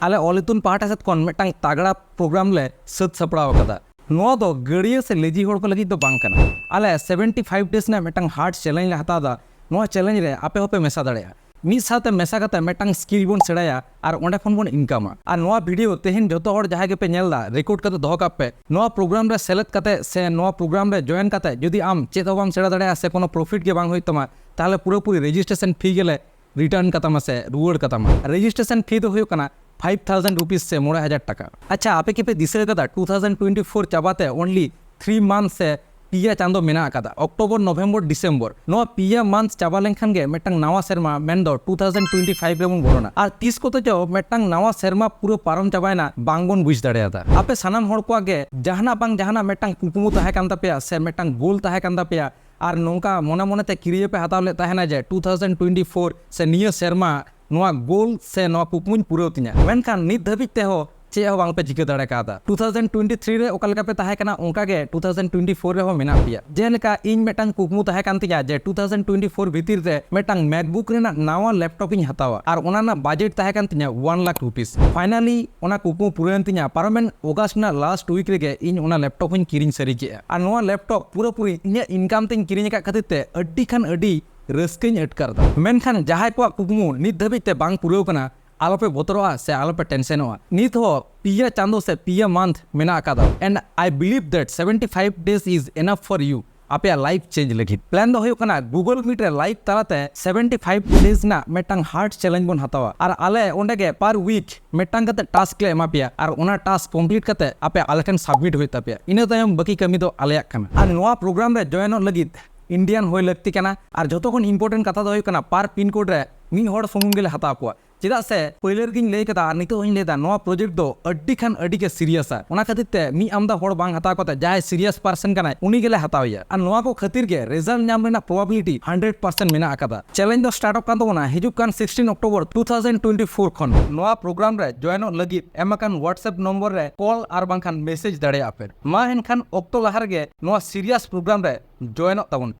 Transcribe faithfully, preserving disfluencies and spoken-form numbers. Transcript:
ᱟᱞᱮ ᱚᱞ ᱤᱛᱩᱱ ᱯᱟᱦᱴᱟ ᱥᱮᱫ ᱠᱷᱚᱱ ᱢᱤᱫᱴᱟᱝ ᱛᱟᱜᱲᱟ ᱯᱨᱳᱜᱨᱟᱢ ᱞᱮ ᱥᱟᱹᱛ ᱥᱟᱯᱲᱟᱣ ᱟᱠᱟᱫᱟ᱾ ᱱᱚᱣᱟ ᱫᱚ ᱜᱟᱹᱲᱭᱟᱹ ᱥᱮ ᱞᱮᱡᱤ ᱦᱚᱲ ᱠᱚ ᱞᱟᱹᱜᱤᱫ ᱫᱚ ᱵᱟᱝ ᱠᱟᱱᱟ᱾ ᱟᱞᱮ ᱥᱮᱵᱷᱮᱱᱴᱤ ᱯᱷᱟᱭᱤᱵᱷ ᱰᱮᱡᱽ ᱨᱮᱱᱟᱜ ᱢᱤᱫᱴᱟᱝ ᱦᱟᱨᱰ ᱪᱮᱞᱮᱧᱡᱽ ᱞᱮ ᱦᱟᱛᱟᱣ ᱮᱫᱟ᱾ ᱱᱚᱣᱟ ᱪᱮᱞᱮᱧᱡᱽ ᱨᱮ ᱟᱯᱮ ᱦᱚᱸᱯᱮ ᱢᱮᱥᱟ ᱫᱟᱲᱮᱭᱟᱜᱼᱟ᱾ ᱢᱤᱫ ᱥᱟᱶᱛᱮ ᱢᱮᱥᱟ ᱠᱟᱛᱮ ᱢᱤᱫᱴᱟᱝ ᱥᱠᱤᱞ ᱵᱚᱱ ᱥᱮᱬᱟᱭᱟ ᱟᱨ ᱚᱸᱰᱮ ᱠᱷᱚᱱ ᱵᱚᱱ ᱤᱱᱠᱟᱢᱟ᱾ ᱟᱨ ᱱᱚᱣᱟ ᱵᱷᱤᱰᱤᱭᱳ ᱛᱮᱦᱮᱧ ᱡᱚᱛᱚ ᱦᱚᱲ ᱡᱟᱦᱟᱸᱭ ᱜᱮᱯᱮ ᱧᱮᱞ ᱮᱫᱟ, ᱨᱮᱠᱚᱨᱰ ᱠᱟᱛᱮ ᱫᱚᱦᱚ ᱠᱟᱜ ᱯᱮ᱾ ᱱᱚᱣᱟ ᱯᱨᱳᱜᱨᱟᱢ ᱨᱮ ᱥᱮᱞᱮᱫ ᱠᱟᱛᱮ ᱥᱮ ᱱᱚᱣᱟ ᱯᱨᱳᱜᱨᱟᱢ ᱨᱮ ᱡᱚᱭᱮᱱ ᱠᱟᱛᱮ ᱡᱩᱫᱤ ᱟᱢ ᱪᱮᱫ ᱦᱚᱸ ᱵᱟᱢ ᱥᱮᱬᱟ ᱫᱟᱲᱮᱭᱟᱜᱼᱟ ᱥᱮ ᱠᱳᱱᱳ ᱯᱨᱚᱯᱷᱤᱴ ᱜᱮ ᱵᱟᱝ ᱦᱩᱭᱩᱜ ᱛᱟᱢᱟ, ᱛᱟᱦᱚᱞᱮ ᱯᱩᱨᱟᱹᱯᱩᱨᱤ ᱨᱮᱡᱤᱥᱴᱨᱮᱥᱚᱱ ᱯᱷᱤ ᱜᱮᱞᱮ ᱨᱤᱴᱟᱨᱱ ᱠᱟᱛᱟᱢᱟ ᱥᱮ ᱨᱩᱣᱟᱹᱲ ᱠᱟᱛᱟᱢᱟ᱾ ᱨᱮᱡᱤᱥᱴᱨᱮᱥᱚᱱ ᱯᱷᱤ ᱫᱚ ᱦᱩᱭᱩᱜ ᱠᱟᱱᱟ ᱯᱷᱟᱭᱤᱵᱷ ᱛᱷᱟᱣᱡᱮᱱᱰ ᱨᱩᱯᱤᱥ ᱥᱮ ᱢᱚᱬᱮ ᱦᱟᱡᱟᱨ ᱴᱟᱠᱟ᱾ ᱟᱪᱪᱷᱟ, ᱟᱯᱮ ᱠᱤᱯᱮ ᱫᱤᱥᱟᱹ ᱟᱠᱟᱫᱟ, ᱴᱩ ᱛᱷᱟᱣᱡᱮᱱᱰ ᱴᱩᱭᱮᱱᱴᱤ ᱯᱷᱳᱨ ᱪᱟᱵᱟᱛᱮ ᱚᱱᱞᱤ ᱛᱷᱨᱤ ᱢᱟᱱᱛᱷ ᱥᱮ ᱯᱮᱭᱟ ᱪᱟᱸᱫᱚ ᱢᱮᱱᱟᱜ ᱟᱠᱟᱫᱟ, ᱚᱠᱴᱳᱵᱚᱨ, ᱱᱚᱵᱷᱮᱢᱵᱚᱨ, ᱰᱤᱥᱮᱢᱵᱚᱨ᱾ ᱱᱚᱣᱟ ᱯᱮᱭᱟ ᱢᱟᱱᱛᱷ ᱪᱟᱵᱟ ᱞᱮᱱᱠᱷᱟᱱ ᱜᱮ ᱢᱤᱫᱴᱟᱝ ᱱᱟᱣᱟ ᱥᱮᱨᱢᱟ, ᱢᱮᱱᱫᱚ ᱴᱩ ᱛᱷᱟᱣᱡᱮᱱᱰ ᱴᱩᱭᱮᱱᱴᱤ ᱯᱷᱟᱭᱤᱵᱷ ᱨᱮᱵᱚᱱ ᱵᱚᱞᱚᱱᱟ᱾ ᱟᱨ ᱛᱤᱥ ᱠᱚᱛᱮ ᱪᱚ ᱢᱤᱫᱴᱟᱝ ᱱᱟᱣᱟ ᱥᱮᱨᱢᱟ ᱯᱩᱨᱟᱹ ᱯᱟᱨᱚᱢ ᱪᱟᱵᱟᱭᱮᱱᱟ, ᱵᱟᱝᱵᱚᱱ ᱵᱩᱡᱽ ᱫᱟᱲᱮᱭᱟᱫᱟ᱾ ᱟᱯᱮ ᱥᱟᱱᱟᱢ ᱦᱚᱲ ᱠᱚᱣᱟᱜ ᱜᱮ ᱡᱟᱦᱟᱱᱟᱜ ᱵᱟᱝ ᱡᱟᱦᱟᱱᱟᱜ ᱢᱤᱫᱴᱟᱝ ᱠᱩᱠᱢᱩ ᱛᱟᱦᱮᱸ ᱠᱟᱱ ᱛᱟᱯᱮᱭᱟ ᱥᱮ ᱢᱤᱫᱴᱟᱝ ᱜᱳᱞ ᱛᱟᱦᱮᱸ ᱠᱟᱱ ᱛᱟᱯᱮᱭᱟ, ᱟᱨ ᱱᱚᱝᱠᱟ ᱢᱚᱱᱮ ᱢᱚᱱᱮᱛᱮ ᱠᱤᱨᱭᱟᱹ ᱯᱮ ᱦᱟᱛᱟᱣ ᱞᱮᱫ ᱛᱟᱦᱮᱱᱟ ᱡᱮ ᱴᱩ ᱛᱷᱟᱣᱡᱮᱱᱰ ᱴᱩᱭᱮᱱᱴᱤ ᱯᱷᱳᱨ ᱥᱮ ᱱᱤᱭᱟᱹ ᱥᱮᱨᱢᱟ ᱱᱚᱣᱟ ᱜᱳᱞ ᱥᱮ ᱱᱚᱣᱟ ᱠᱩᱠᱢᱩᱧ ᱯᱩᱨᱟᱹᱣ ᱛᱤᱧᱟ, ᱢᱮᱱᱠᱷᱟᱱ ᱱᱤᱛ ᱫᱷᱟᱹᱵᱤᱡ ᱛᱮᱦᱚᱸ ᱪᱮᱫ ᱦᱚᱸ ᱵᱟᱝᱯᱮ ᱪᱤᱠᱟᱹ ᱫᱟᱲᱮ ᱠᱟᱣᱫᱟ᱾ ᱴᱩ ᱛᱷᱟᱣᱡᱮᱱᱰ ᱴᱩᱭᱮᱱᱴᱤ ᱛᱷᱨᱤ ᱨᱮ ᱚᱠᱟ ᱞᱮᱠᱟ ᱯᱮ ᱛᱟᱦᱮᱸ ᱠᱟᱱᱟ, ᱚᱱᱠᱟ ᱜᱮ ᱴᱩ ᱛᱷᱟᱣᱡᱮᱱᱰ ᱴᱩᱭᱮᱱᱴᱤ ᱯᱷᱳᱨ ᱨᱮᱦᱚᱸ ᱢᱮᱱᱟᱜ ᱯᱮᱭᱟ᱾ ᱡᱮᱞᱮᱠᱟ ᱤᱧ ᱢᱤᱫᱴᱟᱝ ᱠᱩᱠᱢᱩ ᱛᱟᱦᱮᱸ ᱠᱟᱱ ᱛᱤᱧᱟ ᱡᱮ ᱴᱩ ᱛᱷᱟᱣᱡᱮᱱᱰ ᱴᱩᱭᱮᱱᱴᱤ ᱯᱷᱳᱨ ᱵᱷᱤᱛᱤᱨ ᱨᱮ ᱢᱤᱫᱴᱟᱝ ᱢᱮᱠᱵᱩᱠ ᱨᱮᱱᱟᱜ ᱱᱟᱣᱟ ᱞᱮᱯᱴᱚᱯ ᱤᱧ ᱦᱟᱛᱟᱣᱟ, ᱟᱨ ᱚᱱᱟ ᱨᱮᱱᱟᱜ ᱵᱟᱡᱮᱴ ᱛᱟᱦᱮᱸ ᱠᱟᱱ ᱛᱤᱧᱟ ᱚᱣᱟᱱ ᱞᱟᱠᱷ ᱨᱩᱯᱤᱥ᱾ ᱯᱷᱟᱭᱱᱟᱞᱤ ᱚᱱᱟ ᱠᱩᱠᱢᱩ ᱯᱩᱨᱟᱹᱣᱮᱱ ᱛᱤᱧᱟ᱾ ᱯᱟᱨᱚᱢᱮᱱ ᱚᱜᱟᱥᱴ ᱨᱮᱱᱟᱜ ᱞᱟᱥᱴ ᱩᱭᱤᱠ ᱨᱮᱜᱮ ᱤᱧ ᱚᱱᱟ ᱞᱮᱯᱴᱚᱯ ᱦᱚᱸᱧ ᱠᱤᱨᱤᱧ ᱥᱟᱹᱨᱤ ᱠᱮᱜᱼᱟ᱾ ᱟᱨ ᱱᱚᱣᱟ ᱞᱮᱯᱴᱚᱯ ᱯᱩᱨᱟᱹᱯᱩᱨᱤ ᱤᱧᱟᱹᱜ ᱤᱱᱠᱟᱢ ᱛᱮᱧ ᱠᱤᱨᱤᱧ ᱟᱠᱟᱫ ᱠᱷᱟᱹᱛᱤᱨ ᱛᱮ ᱟᱹᱰᱤ ᱠᱷᱟᱱ ᱟᱹᱰᱤ ᱨᱟᱹᱥᱠᱟᱹᱧ ᱟᱴᱠᱟᱨ ᱮᱫᱟ᱾ ᱢᱮᱱᱠᱷᱟᱱ ᱡᱟᱦᱟᱸᱭ ᱠᱚᱣᱟᱜ ᱠᱩᱠᱢᱩ ᱱᱤᱛ ᱫᱷᱟᱹᱵᱤᱡ ᱛᱮ ᱵᱟᱝ ᱯᱩᱨᱟᱹᱣ ᱠᱟᱱᱟ, ᱟᱞᱚᱯᱮ ᱵᱚᱛᱚᱨᱚᱜᱼᱟ ᱥᱮ ᱟᱞᱚᱯᱮ ᱴᱮᱱᱥᱮᱱᱚᱜᱼᱟ᱾ ᱱᱤᱛ ᱦᱚᱸ ᱯᱮᱭᱟ ᱪᱟᱸᱫᱚ ᱥᱮ ᱯᱮᱭᱟ ᱢᱟᱱᱛᱷ ᱢᱮᱱᱟᱜ ᱟᱠᱟᱫᱟ, and I believe that seventy five days is enough for you ᱟᱯᱮᱭᱟᱜ ᱞᱟᱭᱤᱯᱷ ᱪᱮᱧᱡᱽ ᱞᱟᱹᱜᱤᱫ᱾ ᱯᱞᱟᱱ ᱫᱚ ᱦᱩᱭᱩᱜ ᱠᱟᱱᱟ Google Meet ᱨᱮ ᱞᱟᱭᱤᱵᱷ ᱛᱟᱞᱟᱛᱮ ᱥᱮᱵᱷᱮᱱᱴᱤ ᱯᱷᱟᱭᱤᱵᱷ ᱰᱮᱡᱽ ᱨᱮᱱᱟᱜ ᱢᱤᱫᱴᱟᱝ ᱦᱟᱨᱰ ᱪᱮᱞᱮᱧᱡᱽ ᱵᱚᱱ ᱦᱟᱛᱟᱣᱟ, ᱟᱨ ᱟᱞᱮ ᱚᱸᱰᱮ ᱜᱮ ᱯᱟᱨ ᱩᱭᱤᱠ ᱢᱤᱫᱴᱟᱝ ᱠᱟᱛᱮ ᱴᱟᱥᱠ ᱞᱮ ᱮᱢᱟ ᱯᱮᱭᱟ, ᱟᱨ ᱚᱱᱟ ᱴᱟᱥᱠ ᱠᱚᱢᱯᱞᱤᱴ ᱠᱟᱛᱮ ᱟᱯᱮ ᱟᱞᱮ ᱴᱷᱮᱱ ᱥᱟᱵᱢᱤᱴ ᱦᱩᱭᱩᱜ ᱛᱟᱯᱮᱭᱟ᱾ ᱤᱱᱟᱹ ᱛᱟᱭᱚᱢ ᱵᱟᱹᱠᱤ ᱠᱟᱹᱢᱤ ᱫᱚ ᱟᱞᱮᱭᱟᱜ ᱠᱟᱱᱟ᱾ ᱟᱨ ᱱᱚᱣᱟ ᱯᱨᱳᱜᱨᱟᱢ ᱨᱮ ᱡᱚᱭᱮᱱᱚᱜ ᱞᱟᱹᱜᱤᱫ ᱤᱱᱰᱤᱭᱟᱱ ᱦᱩᱭ ᱞᱟᱹᱠᱛᱤ ᱠᱟᱱᱟ᱾ ᱟᱨ ᱡᱷᱚᱛᱚ ᱠᱷᱚᱱ ᱤᱢᱯᱚᱨᱴᱮᱱᱴ ᱠᱟᱛᱷᱟ ᱫᱚ ᱦᱩᱭᱩᱜ ᱠᱟᱱᱟ, ᱯᱟᱨ ᱯᱤᱱ ᱠᱳᱰ ᱨᱮ ᱢᱤᱫ ᱦᱚᱲ ᱥᱩᱢᱩᱝ ᱜᱮᱞᱮ ᱦᱟᱛᱟᱣ ᱠᱚᱣᱟ᱾ ᱪᱮᱫᱟᱜ ᱥᱮ ᱯᱟᱹᱭᱞᱟᱹ ᱨᱮᱜᱤᱧ ᱞᱟᱹᱭ ᱠᱟᱫᱟ ᱟᱨ ᱱᱤᱛᱚᱜ ᱦᱚᱸᱧ ᱞᱟᱹᱭ ᱮᱫᱟ, ᱱᱚᱣᱟ ᱯᱨᱚᱡᱮᱠᱴ ᱫᱚ ᱟᱹᱰᱤ ᱠᱷᱟᱱ ᱟᱹᱰᱤ ᱜᱮ ᱥᱤᱨᱤᱭᱟᱥᱟ᱾ ᱚᱱᱟ ᱠᱷᱟᱹᱛᱤᱨ ᱛᱮ ᱢᱤᱫ ᱟᱢᱫᱟ ᱦᱚᱲ ᱵᱟᱝ ᱦᱟᱛᱟᱣ ᱠᱟᱛᱮ ᱡᱟᱦᱟᱸᱭ ᱥᱤᱨᱤᱭᱟᱥ ᱯᱟᱨᱥᱚᱱ ᱠᱟᱱᱟᱭ, ᱩᱱᱤ ᱜᱮᱞᱮ ᱦᱟᱛᱟᱣᱮᱭᱟ᱾ ᱟᱨ ᱱᱚᱣᱟ ᱠᱚ ᱠᱷᱟᱹᱛᱤᱨ ᱜᱮ ᱨᱮᱡᱟᱞᱴ ᱧᱟᱢ ᱨᱮᱱᱟᱜ ᱯᱨᱚᱵᱟᱵᱤᱞᱤᱴᱤ ᱦᱟᱱᱰᱨᱮᱰ ᱯᱟᱨᱥᱮᱱᱴ ᱢᱮᱱᱟᱜ ᱟᱠᱟᱫᱟ᱾ ᱪᱮᱞᱮᱧᱡᱽ ᱫᱚ ᱥᱴᱟᱨᱴᱚᱜ ᱠᱟᱱ ᱛᱟᱵᱚᱱᱟ ᱦᱤᱡᱩᱜ ᱠᱟᱱ sixteen October two thousand twenty four ᱠᱷᱚᱱ᱾ ᱱᱚᱣᱟ ᱯᱨᱳᱜᱨᱟᱢ ᱨᱮ ᱡᱚᱭᱮᱱᱚᱜ ᱞᱟᱹᱜᱤᱫ ᱮᱢ ᱟᱠᱟᱱ WhatsApp ᱱᱚᱢᱵᱚᱨ ᱨᱮ ᱠᱚᱞ ᱟᱨ ᱵᱟᱝᱠᱷᱟᱱ ᱢᱮᱥᱮᱡᱽ ᱫᱟᱲᱮᱭᱟᱜᱼᱟ ᱯᱮ᱾ ᱢᱟ ᱮᱱᱠᱷᱟᱱ ᱚᱠᱛᱚ ᱞᱟᱦᱟ ᱨᱮᱜᱮ ᱱᱚᱣᱟ ᱥᱤᱨᱤᱭᱟᱥ ᱯᱨᱳᱜᱨᱟᱢ ᱨᱮ ᱡᱚᱭᱮᱱᱚᱜ ᱛᱟᱵᱚᱱ ᱯᱮ᱾